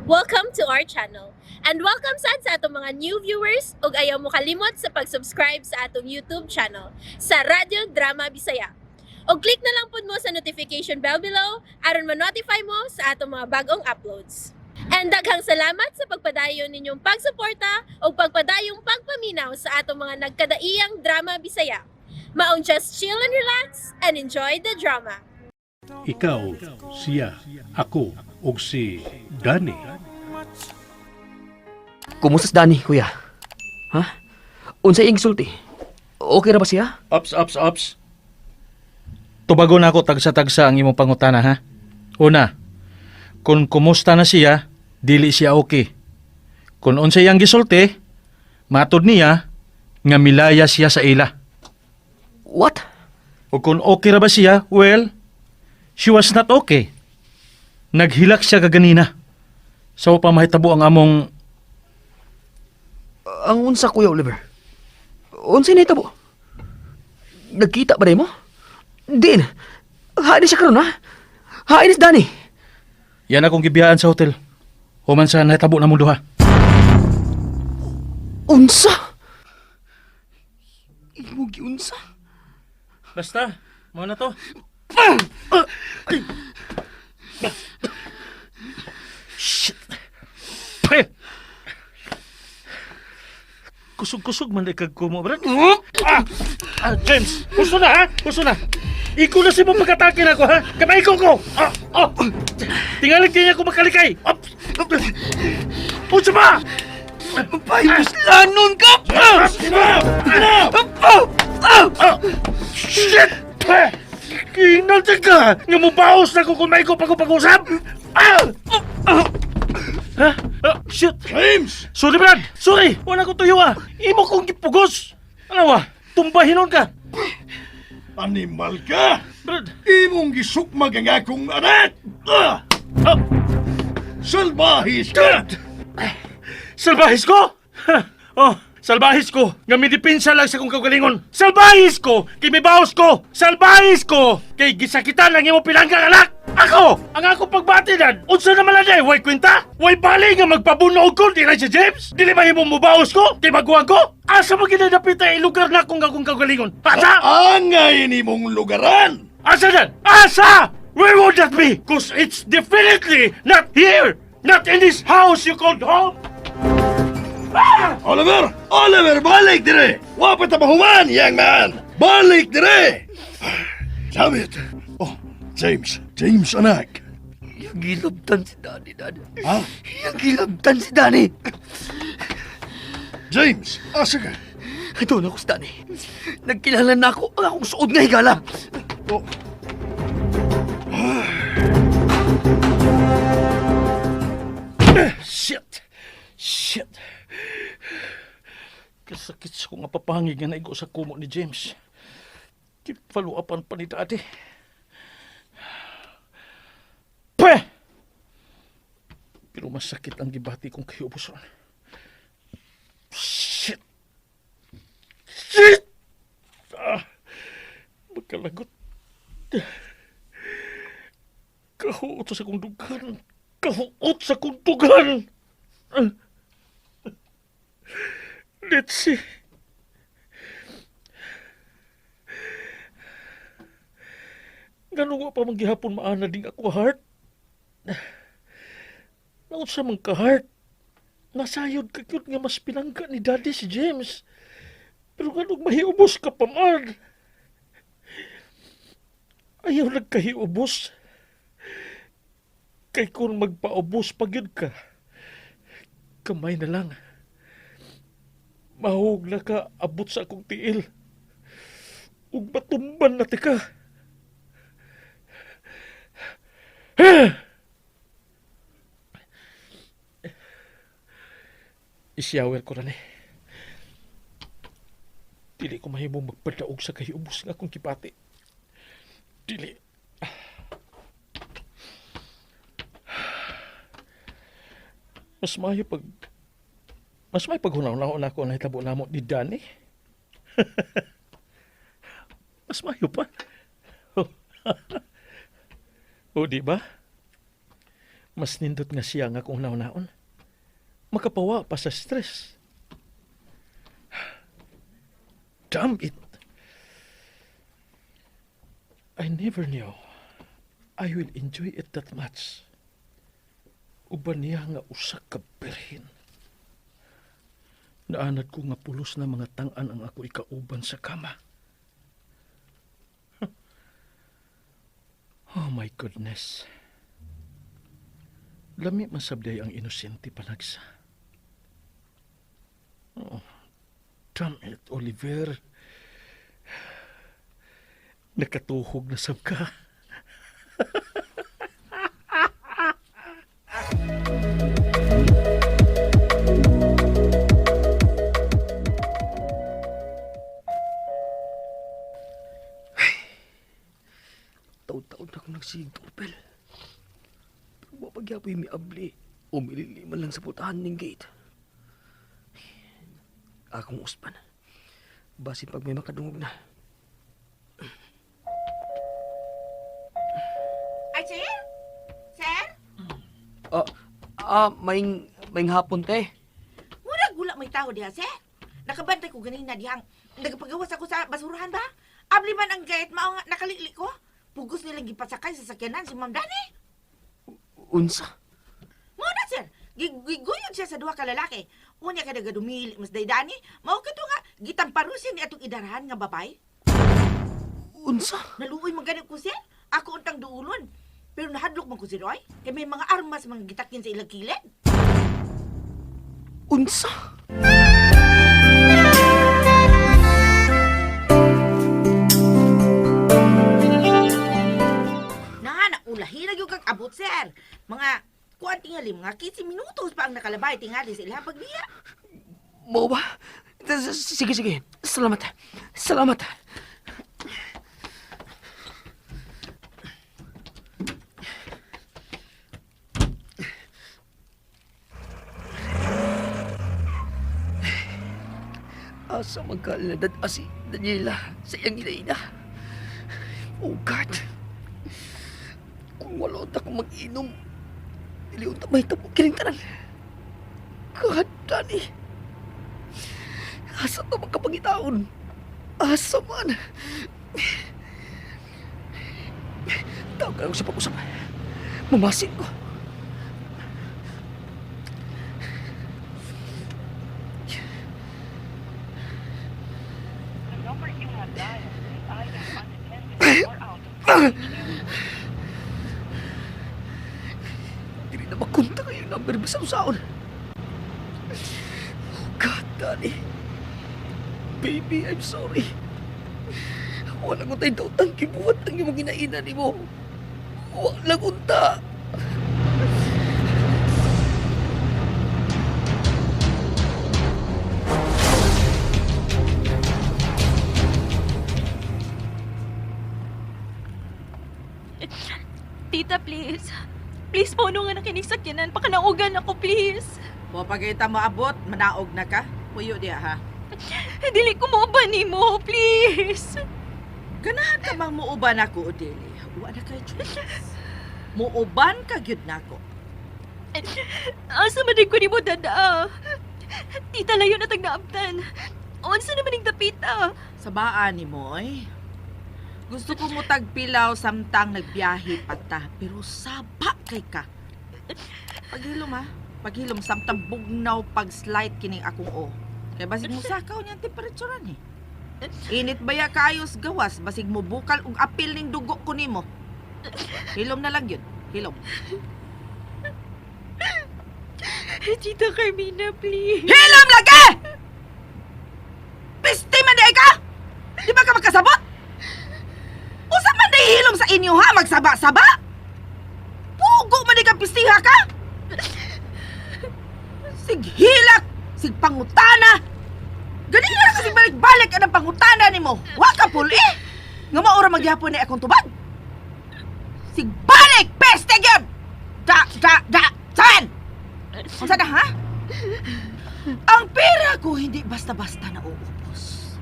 Welcome to our channel. And welcome sad sa atong mga new viewers ug ayaw mo kalimot sa pag-subscribe sa atong YouTube channel sa Radyo Drama Bisaya. Og click na lang pud mo sa notification bell below aron ma-notify mo sa atong mga bagong uploads. And daghang salamat sa pagpadayon ninyong pagsuporta ug pagpadayong pagpaminaw sa atong mga nagkadaiyang drama Bisaya. Maong just chill and relax and enjoy the drama. Ikaw, siya, ako, ug si Danny. Kumusta si Danny, kuya? Ha? Unsa iyang gisulti? Okay ra ba siya? Ups, ups, ups. Tubago na ako tagsa-tagsa ang imong pangutana, ha? Una, kung kumusta na siya, dili siya okay. Kung unsa iyang gisulti, matod niya nga milaya siya sa ila. What? O kung okay ra ba siya, well, she was not okay. Naghilak siya kaganina. Sa pa mahitabo ang among Ang unsa, Kuya Oliver? Unsa nahitabo? Nagkita ba mo? Din. Hain siya karon, ha? Hain si Danny. Yan akong gibiyaan sa hotel. Human sa nahitabo na mong duha. Unsa? Imo giunsa? Basta, mao na to. Shit. Pre. Kusog-kusog man di kag kumo, brad. Ah! Ah, James, gusto na ha? Gusto na. Ikaw na si mo pagkatake na ko ha? Kamay ko ko. Ah, oh. Tingalig di niya ko makalikay. Op. Unsa ba? Paibuslanon ka! Ah! Ah! Ah! Shit! Kinalta ka! Nga mo baos na ko kung may ko pag-usap! Ah! Ah! Ha? Ah, shit! James! Sorry, Brad! Sorry! Wala ko tuyo ah! Imo kong gipugos! Ano wa? Tumbahinon ka! Animal ka! Brad! Imong gisukmag ang akong anak! Ah! Ah! Salbahis ka! Salbahis ko? Ha! Oh, salbahis ko! Nga midipinsa lang sa kong kaugalingon! Salbahis ko! Kay may baos ko! Salbahis ko! Kay gisakitan ang imo pinanggang anak! Ako! Ang akong pagbati dan! Unsa naman lang day? Way kwenta? Way bali nga magpabunoog ko? Di na si James? Dili ba himo mo baos ko? Kay maguwang ko? Asa mo ginadapit ay lugar na akong akong kaugalingon? Asa? Angay nimong lugaran! Asa dan? Asa! Where would that be? 'Cause it's definitely not here! Not in this house you called home! Oliver! Oliver, balik dire! Wa pa ta mahuman, young man! Balik dire! Damn it! Oh, James. James, anak. Iyang gilabtan si Danny, Daddy. Ha? Iyang gilabtan si Danny. James, asa ka? Ito na ko si Danny. Nagkilala na ako ang akong suod nga higala. Oh. Shit! Shit! Kasakit sa kong apapangig nga naigo sa kumo ni James. Kipaluapan pa ni Daddy. Pwe! Pero masakit ang gibati kong kiubuson. Shit! Shit! Ah, magkalagot. Kahuot sa akong dughan. Kahuot sa akong dughan. Ah. Let's see. Ngano wa pa man gihapon maana ding ako heart? Naunsa man ka, heart? Nasayod ka gyud nga mas pinangga ni Daddy si James. Pero nganong mahiubos ka pa man? Ayaw nagkahiubos. Kay kung magpaubos pa gyud ka, kamay na lang. Mahug na ka abot sa akong tiil. Ug matumban na tika. I I-shower ko na ni. Dili ko mahimong magpadaog sa kahiubos nga akong gibati. Dili. Mas maayo pag hunaw na ako nahitabo namo ni Danny. Mas maayo pa. O, di ba? Mas nindot nga siya nga kung naon. Makapawa pa sa stress. Damn it! I never knew I will enjoy it that much. Uban niya nga usa ka birhen. Naanad ko nga pulos na mga tang-an ang ako ikauban sa kama. Oh my goodness. Lami man sabday ang inosente panagsa. Oh, damn it, Oliver. Nakatuhog na sab ka. Taon-taon na akong nagsigig doorbell. Pero wa pagyapoy miabli o mililiman lang sa putahan ning gate. Akong uspan. Basin pag may makadungog na. Ay, sir? Sir? Ah, maing hapon te. Murag wala may tao diha, sir. Nakabantay ko ganina dihang nagpagawas ako sa basurahan ba? Abli man ang gayet mao nga nakalili ko. Pugos nilang gipasakay sa sakyanan si Ma'am Dani. Unsa? Mao na, sir. Giguyod siya sa duha ka lalaki. Unya ka nagadumili mas day Dani. Mao kato nga gitamparo siya ni atong idarahan nga babay. Unsa? Naluoy man gani ko, sir. Ako untang duulon. Pero nahadlok man ko si Roy. Kay may mga armas mga gitakin sa ilang kilid. Unsa? Na, naulahi na yung kag abot, sir. Mga, kuan tingali, mga 15 minutos pa ang nakalabay tingali sa ilang pagbiya. Mao ba? Sige, sige. Salamat. Salamat. Asa magkaladad asi Daniela sa iyang inaina. Oh God. Kung wala unta kong mag-inom, dili unta mahitabo kining tanan. God, Danny. Asa to magkapangitaon? Asa man? Tawag ka lang sa pag-usap. Mamasin ko. Dili na makontak ang number bisan saon. Oh God, Danny. Baby, I'm sorry. Wala ko tayo dautang gibuhat ang imong ginaina nimo. Wala unta. Tita, please. Please po, nga nakinig sakyanan. Pakanaugan ako, please. Wa pagita mo abot, manaog na ka. Puyo diha ha. Dili ko mo nimo, please. Ganahan ka mang muuban ako, Odelia. Wa na kay choice. Muuban ka gyud nako. Asa man din ko nimo dada. Tita, layo na tag naabtan. Unsa naman ning dapita? Sabaan ni mo, oy. Gusto ko mo tagpilaw samtang nagbiyahe pa ta, pero saba kay ka. Paghilom ha. Paghilom samtang bugnaw pag slight kining akong o. Kay basig mo sakaw niyang temperaturan eh. Init baya kaayos gawas, basig mo bukal og apil ning dugo ko nimo. Hilom na lang yun. Hilom. Tita Carmina, please. Hilom lagi! Piste man di ka! Di ba ka magkasabot? Usa man di hilom sa inyo ha, magsaba-saba? Pugo man di ka pistiha ka? Sig hilak, sig pangutana. Ganina kasi balik-balik ang pangutana nimo. Wa ka puli. Nga maura magyapon ni akong tubag. Sig balik, peste gyud. Da da da, saan? Unsa na ha? Ang pera ko hindi basta-basta nauubos.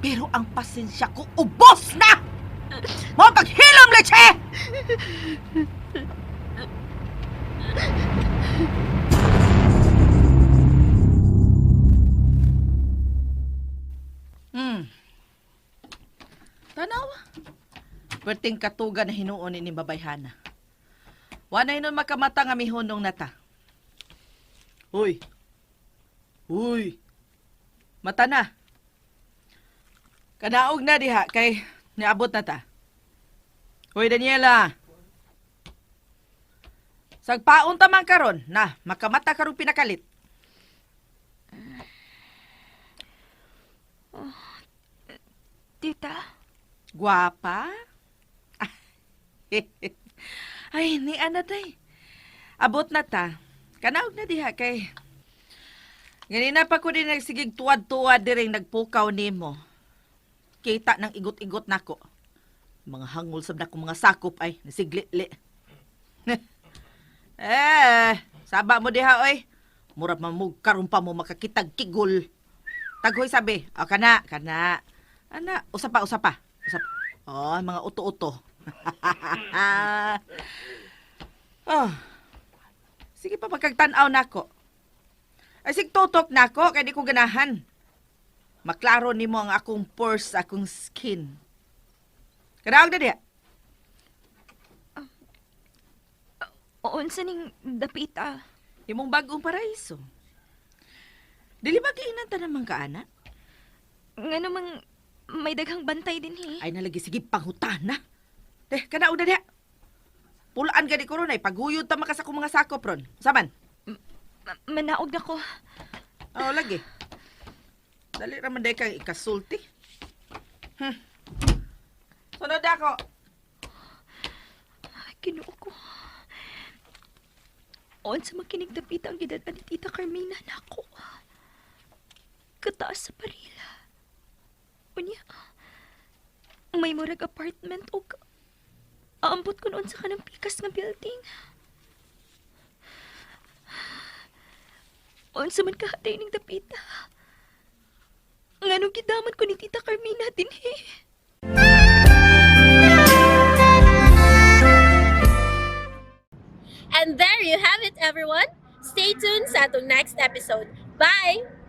Pero ang pasensya ko ubos na! Mo paghilom, leche! Tanaw. Perting katuga na hinuon ni babayhana. Wa na hinuon makamata nga mihunong nata. Uy. Uy. Mata na. Kanaog na diha kay niabot na ta. Uy, Daniela. Sagpaon ta man karon na makamata karong pinakalit. Tita, Guwapa? Ay, ni ana day. Abot na ta. Kanaog na diha kay. Ganina pa ko din nagsigig tuwad-tuwad diring nagpukaw nimo. Kita ng igot-igot nako. Mga hangol sab nako mga sakop ay nasigli-li. Eh, saba mo diha oy. Murag mamug karon pa mo makakitag kigol. Taghoy sabi. O kana, kana. Ana, usa pa, usa pa. Usa pa. Oh, mga uto-uto. Oh. Sige pa pagkagtan-aw nako. Ay sig tutok nako kay di ko ganahan. Maklaro nimo ang akong pores, akong skin. Kanaog na diha. unsa ning dapita? Imong bagong paraiso. Dili ba giinan ta naman ka, ana? Nga namang may daghang bantay din eh. Ay nalagi sige panghutana. Teh, kanaog na diha. Pulaan gani ko ron ay paguyod ta makas akong mga sakop ron. Saman? Manaog na ko. Oo, lagi. Dali raman day kang ikasulti. Sunod ako. Ay, Ginoo ko. Unsa makinig dapita ang gidad-an ni Tita Carmina nako. Kataas sa parila. Unya, may murag apartment og aambot ko noon sa kanang pikas nga building. Unsa man kahatay ning dapita. Nganong gidaman ko ni Tita Carmina dinhi. And there you have it, everyone. Stay tuned sa atong next episode. Bye!